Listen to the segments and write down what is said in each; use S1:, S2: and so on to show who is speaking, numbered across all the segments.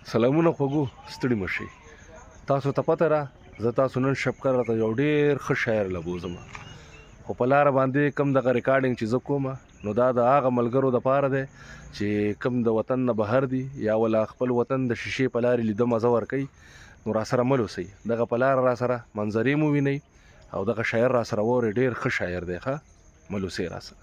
S1: سلامونه خوږو ستړي مشي تاسو ته پته را زه تاسو نن شپکر راته یو ډیر ښه شاعر لبوزم خو په لار باندې کم دغه ریکارډینګ چې زه کوم نو دا د هغه ملګرو د پاره دی چې کم د وطن نه بهر دي یا ولا خپل وطن د شیشې په لارې لیده مزه ورکوي نو راسره مل اوسئ دغه په لاره راسره منظرې مو وینئ او دغه شاعر راسره واورئ ډیر ښه شاعر دی ښه مل اوسئ راسره.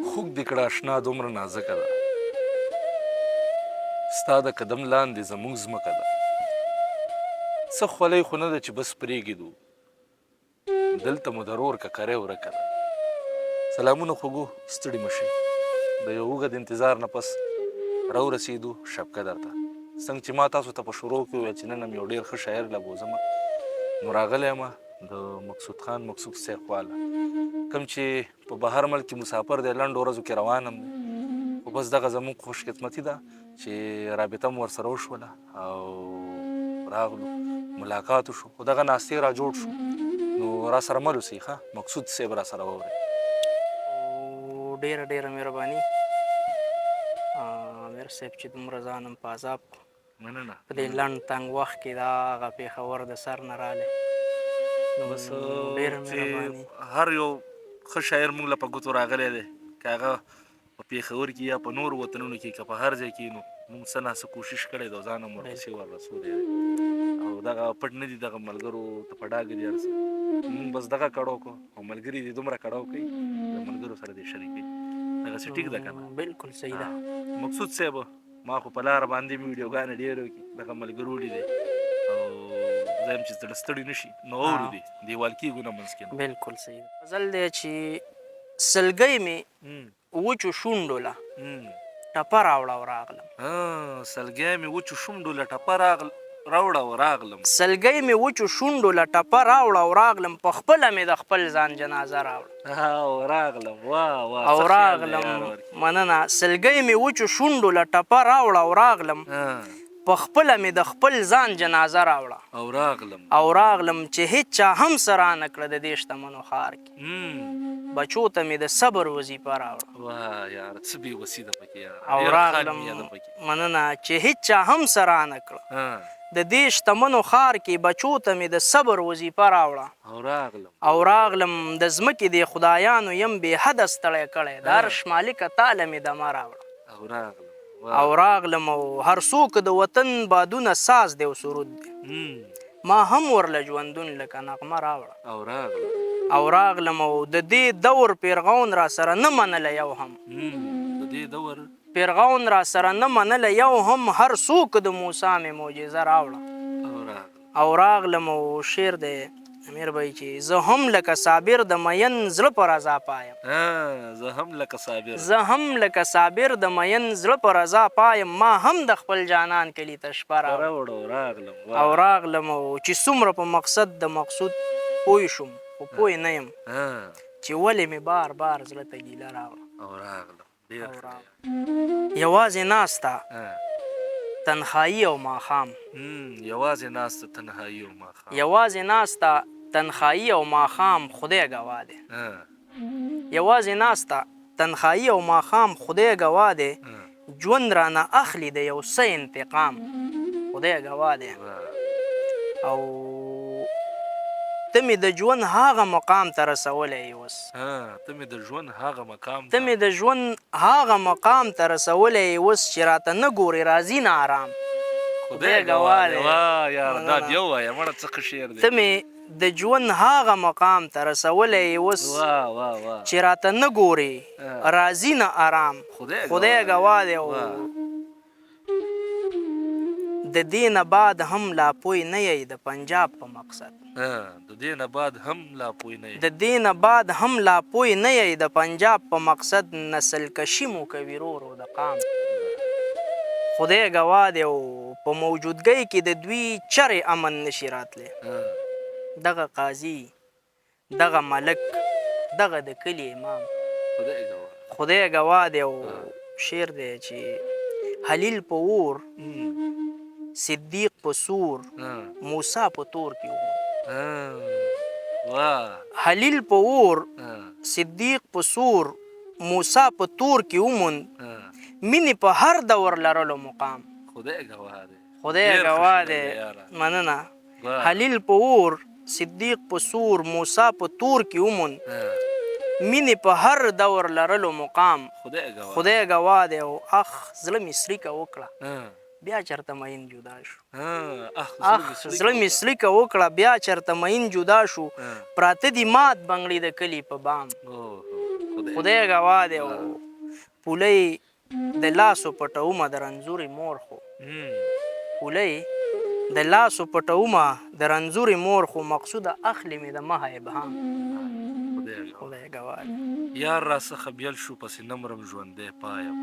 S1: خوږ دې کړه اشنا دومره نازکه ده ستا د قدم لاندې زموږ ځمکه ده څه خولۍ خو نه ده چې بس پرېږدو دلته مو د رور ککرۍ ورکه ده. سلامونه خوږو ستړي مه شئ. د یو اوږد انتظار نه پس راورسېدو شبکه درته. څنګه چې ما تاسو ته په شروع کې وویل چې نن هم یو ډېر ښه شاعر له بوځم نو راغلی یم د مقصود خان مقصود صاحب خواله کوم چې په بهر ملک کې مسافر دی لنډو ورځو کې روان هم دی خو بس دغه زموږ خوشقسمتي ده چې رابطه مو ورسره وشوله او راغلو ملاقات وشو خو دغه ناستې را جوړ شو نو را سره مل اوسئ ښه مقصود صاحب را سره واورئ.
S2: ډیره ډیره مهرباني امیر صاحب چې دومره ځان هم په عذاب کړو.
S1: مننه.
S2: په دې لنډ تنګ وخت کې دا هغه پېښور د سر نه رالی
S1: نو بس
S2: ډیره مهرباني.
S1: هر یو ښه شاعر موږ له په ګوتو راغلی دی که هغه په پېښور کې یا په نورو وطنونو کې که په هر ځای کې نو موږ څه نا څه کوشش کړی دی او ځان هم ورپسې ور رسولی دی او دغه پټ نه دي دغه ملګرو ته په ډاګه دي هر څه موږ بس دغه کړو کو او ملګري دې دومره کړو کوي د ملګرو سره دې شریکوي دغسې ټیک ده که نه؟
S2: بالکل صحیح ده.
S1: مقصود صاحب ما خو په لاره باندې مې ویډیوګانې ډېرې وکړې دغه ملګرو ولیدې او زه یم چې زړه ستړي نه شي نو اورو دې دیوال کېږو نه منځ کې نو.
S2: بالکل صحیح ده. غزل دی چې سلګۍ مې وچو شونډو له ټپه راوړه او راغلم.
S1: سلګۍ مې وچو شونډو له ټپه راوړه او راغلم.
S2: سلګۍ مې وچو شونډو له ټپه راوړه او راغلم په خپله مې د خپل ځان جنازه راوړه.
S1: او راغلم واه واه
S2: او راغلم مننه سلګۍ مې وچو شونډو له ټپه راوړه او راغلم په خپله مې د خپل ځان جنازه راوړه.
S1: او راغلم.
S2: او راغلم چې هیچا هم څه رانه کړه د دې شتمنو ښار کې. بچو ته مې د صبر وظیفه راوړه.
S1: واه یاره څه بې وسي ده پکې یاره.
S2: او راغلم مننه چې هیچا هم څه رانه کړه د دې شتمنو ښار کې بچو ته مې د صبر وظیفه راوړه.
S1: او راغلم.
S2: او راغلم د ځمکې دې خدایانو یم بې حده ستړی کړی، د عرش مالکه تاله مې دمه راوړه.
S1: او راغلم.
S2: او راغلم او هر څوک د وطن بادونه ساز دی او سرود دی، ما هم ورله ژوندون لکه نغمه راوړه.
S1: او راغلم.
S2: او راغلم او د دې دور پیرغون را سره نه منله یو هم،
S1: د دې دور
S2: پیرغون را سره نه منله یو هم، هر څوک د موسی مې معجزه راوړه.
S1: او راغلم.
S2: او راغلم او شعر دی امیر بای چې زه هم لکه صابر د مین زړه په رضا پایم.
S1: زه هم لکه صابر،
S2: زه هم لکه صابر د مین زړه په رضا پایم، ما هم د خپل جانان کلي ته شپه
S1: راوړه. راغلم.
S2: او راغلم او چې څومره په مقصد د مقصود پوه شوم خو پوه نه یم چې ولې مې بار بار زړه ته ګیله راوړه.
S1: او راغلم.
S2: یوازې ناسته تنهایی او ماښام.
S1: یوازې ناسته تنهایی او ماښام.
S2: یوازې ناسته تنهایی او ماښام خدای ګواه دی. یوازې ناسته تنهایی او ماښام خدای ګواه دی، ژوند رانه اخلي د یو څه انتقام خدای ګواه دی. او ته مې د ژوند هغه مقام ته رسولی یې اوس.
S1: ته مې د ژوند هغه مقام
S2: ته مې د ژوند هغه مقام ته رسولی یې اوس، چې راته نه ګورې راځي نه آرام خدای ګواه دی.
S1: واه یاره دا بیا ووایه مړه څه ښه شعر دی.
S2: ته مې د ژوند هغه مقام ته رسولی یې اوس، چې راته نه ګورې راځي نه آرام خدای ګواه دی. او د دې نه بعد هم لا پوه نه یې د پنجاب په مقصد.
S1: د دې نه بعد هم لا پوه نه یې،
S2: د دې نه بعد هم لا پوه نه یې د پنجاب په مقصد، نسل کشي مو کوي رورو د قام خدای ګواه دی. او په موجودګۍ کې د دوی چرې امن نشي راتلی، دغه قاضي، دغه ملک، دغه د کلي امام خدای ګواه دی. او شعر دی چې حلیل په اور، صدیق په سور، موسی په تور کې وموند. حلیل په اور، صدیق په سور، موسی په تور کې وموند، مینې په هر دور لرلو مقام
S1: خدای ګواه دی.
S2: خدای ګواه دی. مننه. حلیل په اور، صدیق په سور، موسی په تور کې وموند، مینې په هر دور لرلو مقام خدای ګواه دی. او اخ زړه مې سړیکه وکړه بیا چرته مین جدا شو. اخ زړه مې سړیکه وکړه بیا چرته مین جدا شو، پراته دي مات بنګړي د کلي په بام خدای ګواه دی. او پولۍ د لاسو پټومه د رنځورې مور خو، پولۍ د لاسو پټومه د رنځورې مور خو، مقصوده اخلي مې د مه ابهام خدای ګواه دی.
S1: یار را څخه بیل شو پسې نه مرم ژوندی پایم،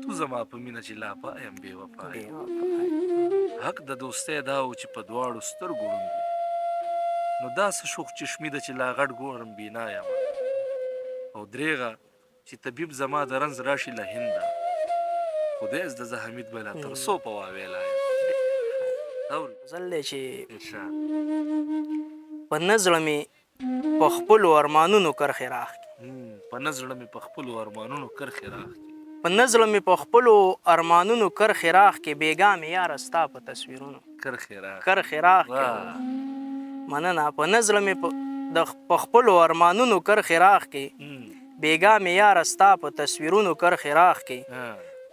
S1: تو زما په مینه چې لا پایم بې وفا یم. حق د دوستۍ دا و چې په دواړو سترګو ړوند وي، نو دا څه شوخ چشمي ده چې لا غټ ګورم بینا یم. او درېغه چې طبیب زما د رنځ راشي له هنده، خدای زده زه حمید به لا تر څو په واویلا یم.
S2: غزل دی چې په نه زړه مې په خپلو ارمانونو کرښې راښکي.
S1: په نه زړه مې په خپلو ارمانونو کرښې راښکي.
S2: په نه زړه مې په خپلو ارمانونو کرښې راښکي، بېګا مې یاره ستا په تصویرونو کرښې راښکي. مننه. په نه زړه مې په خپلو ارمانونو کرښې راښکي، بېګا مې یاره ستا په تصویرونو کرښې راښکي.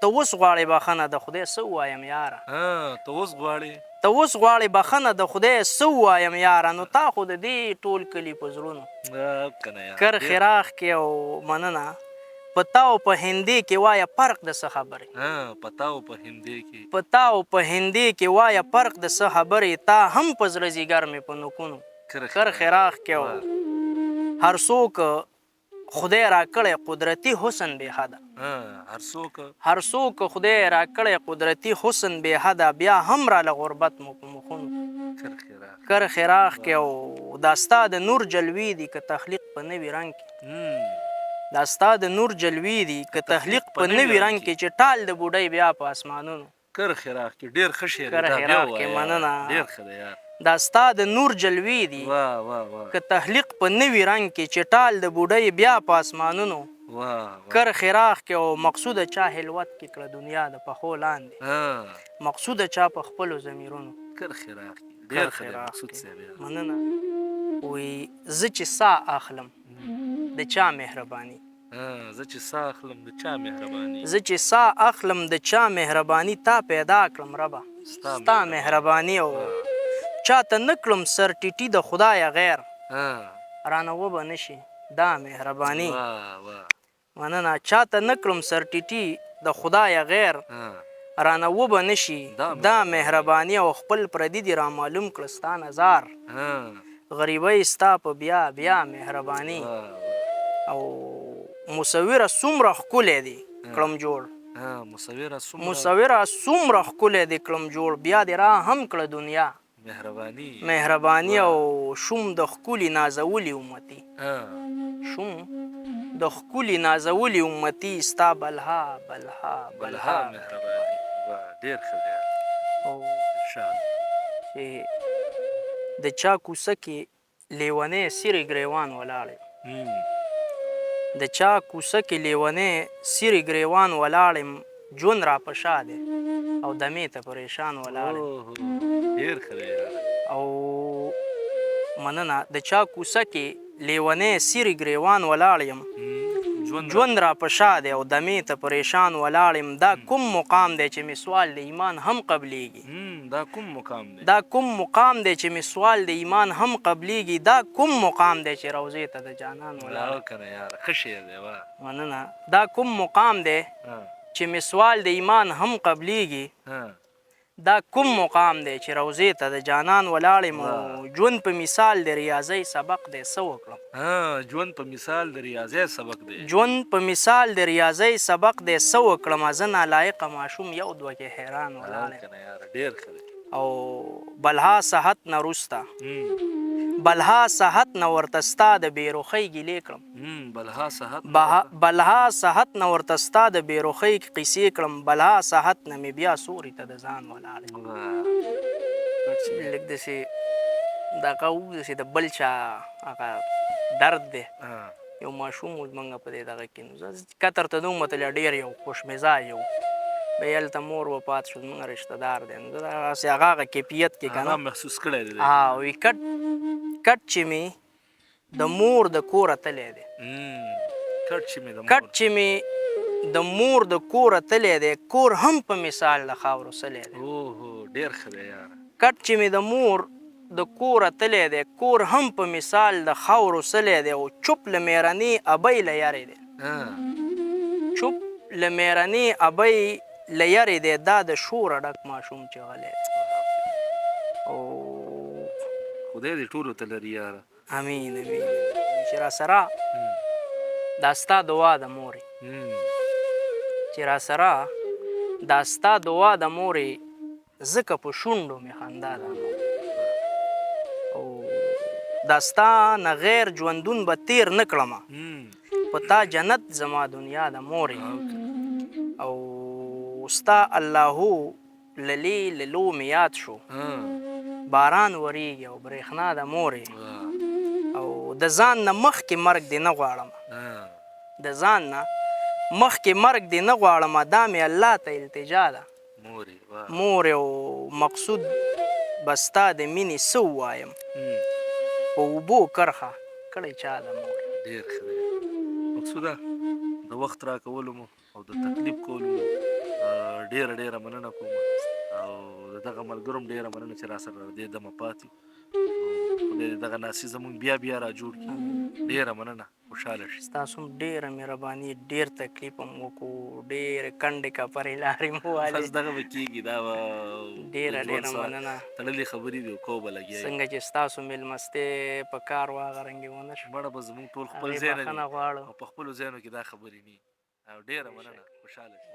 S2: ته اوس غواړې بخښنه د خدای څه ووایم یاره،
S1: ته اوس غواړې،
S2: ته اوس غواړې بخښنه د خدای څه ووایم یاره، نو تا خو د دې ټول کلي په زړونو کرښې راښکې. او مننه. په تا او په هندې کې وایه فرق د څه خبرې،
S1: په تا او په هندې کې،
S2: په تا او په هندې کې وایه فرق د څه خبرې، تا هم په زړه ځیګر مې په نوکونو کرښې راښکې. او هر څوک خدای راکړی قدرتي حسن بې حده، هر څوک خدای راکړی قدرتي حسن بې حده، بیا هم راله غربت مو په مخونو کرښې راښکې. او دا ستا د نور جلوې دي که تخلیق په نوي رنګ کې، دا ستا د نور جلوې دي که تخلیق په نوي رنګ کې، چې ټال د بوډۍ بیا په اسمانونو
S1: کرښې راښکې. ډېر ښه شعر دی،
S2: کرښې راښکې. مننه.
S1: ډېر ښه دی یار.
S2: دا ستا د نور جلوې دي که تخلیق په نوي رنګ کې، چې ټال د بوډۍ بیا په اسمانونو کرښې راښکې او مقصوده چا حلوت کې کړه دنیا د پخو لاندې، مقصوده چا په خپلو ضمیرونو
S1: کرښې راښکې. ډېر ښه دی مقصود صاحب.
S2: مننه. وی زه چې ساه اخلم د چا مهرباني،
S1: زه چې ساه اخلم د چا مهرباني،
S2: زه چې ساه اخلم د چا مهرباني، تا پیدا کړم ربه ستا مهرباني، او چاته نه کړم سر ټیټي د خدایه غیر، رانه وبه نه شي دا مهرباني. مننه. چاته نه کړم سر ټیټي د خدایه غیر، رانه وبه نه شي دا مهرباني، او خپل پردي دي را معلوم کړه ستا نظار، غریبۍ ستا په بیا بیا مهرباني. او مصوره څومره ښکلی دی کړم جوړ، مصوره څومره ښکلی دی کړم جوړ، بیا دې را هم کړه دنیا
S1: مهرباني
S2: مهرباني. او شوم د ښکلي نازولي امتي، شوم د ښکلي نازولي امتي، ستا بلها بلها
S1: بلها مهرباني. ډېر ښه دی.
S2: او چې د چا کوڅه کې لیونی سیرې ګریوان ولاړ یم، د چا کوڅه کې لیونی سیرې ګریوان ولاړ یم، ژوند را په شا دی او دمې ته پریشان ولاړ یم.
S1: ډېر ښه دی.
S2: او مننه. د چا کوڅه کې لیونی سیرې ګریوان ولاړ یم، ژوند را په شا دی او دمې ته پریشان ولاړ یم، دا کوم مقام دی چې مې سوال د ایمان هم قبلیږي،
S1: دا کوم مقام دی،
S2: دا کوم مقام دی چې مې سوال د ایمان هم قبلیږي، دا کوم مقام دی چې روضې ته د جانان ولاړ.
S1: ښه شعر دی.
S2: مننه. دا کوم مقام دی چې مې سوال د ایمان هم قبلیږي، دا کوم مقام دی چې روضې ته د جانان ولاړ یم، ژوند په مثال د ریاضۍ سبق دی څه وکړم،
S1: ژوند په مثال د ریاضۍ سبق دی،
S2: ژوند په مثال د ریاضۍ سبق دی څه وکړم، زه نالایقه ماشوم یو دوه کې حیران ولاړ یم.
S1: ډېر ښه دی.
S2: او بلها صحت نه وروسته، بلها صحت نه ورته ستا د بې رخۍ ګیلې کړم، بلها صحت نه ورته ستا د بې رخۍ قیصې کړم، بلها صحت نه مې بیا سوري ته د ځان ولاړ یم. لږ داسې دغه داسې د بل چا هغه درد دی. یو ماشوم و زمونږ په دې دغه کې، نو زه قطر ته نه وم وتلی، ډېر یو خوش مزاج یو، بیا هلته مور وفات شو، زمونږ رشته دار دی، نو زه دغسې هغه هغه کیفیت کې که نه
S1: محسوس کړی دی.
S2: وی کټ کټ چې مې د مور د کوره تللی دی، کټ چې مې د مور د کوره تللی دی، کور هم په مثال د خاورو سلی دی.
S1: ډېر ښه دی یاره.
S2: کټ چې مې د مور د کوره تللی دی، کور هم په مثال د خاورو سلی دی، او چوپ له مېرنې ابۍ له یارې دی، چوپ له مېرنې ابۍ له یارې دی، دا د شوره ډک ماشوم چې غلی دی. او
S1: خدای دې ټولو ته لري یاره.
S2: امین امین. چې راسره دا ستا دعا د مورې، چې راسره دا ستا دعا د مورې، ځکه په شونډو مې خندا ده. او دا ستا نه غیر ژوندون به تیر نه کړمه، په تا جنت زما دنیا د مورې. او ستا الله للی للو مې یاد شو، باران وریږي او برېښنا د مورې. او د ځان نه مخکې مرګ دې نه غواړم، د ځان نه مخکې مرګ دې نه غواړم، دا مې الله ته التجا ده مورې. او مقصود به ستا د مینې څه ووایم، په اوبو کرښه کړی چا ده مورې.
S1: ډېر ښه دی مقصوده، د وخت راکولو مو او د تکلیف کولو مو ډېره ډېره مننه کوم، او د دغه ملګرو هم ډېره مننه چې راسره دې دمه پاتې. خدای دې دغه ناسي زمونږ بیا بیا را جوړ کړي. ډېره مننه، خوشحاله شي.
S2: ستاسو هم ډېره مهرباني، ډېر تکلیف هم وکړو، ډېرې کنډې کپرې لارې مو والې،
S1: بس دغه به کېږي. دا به
S2: ډېره ډېره مننه.
S1: تړلې خبرې دي او کو به لګیا.
S2: څنګه چې ستاسو مېلمستې په کار وه هغه رنګ یې ونه شو.
S1: مړه به زمونږ ټول خپل ځای نه دي، او په خپلو ځایونو کې دا خبرې نه. او ډېره مننه، خوشحاله شي.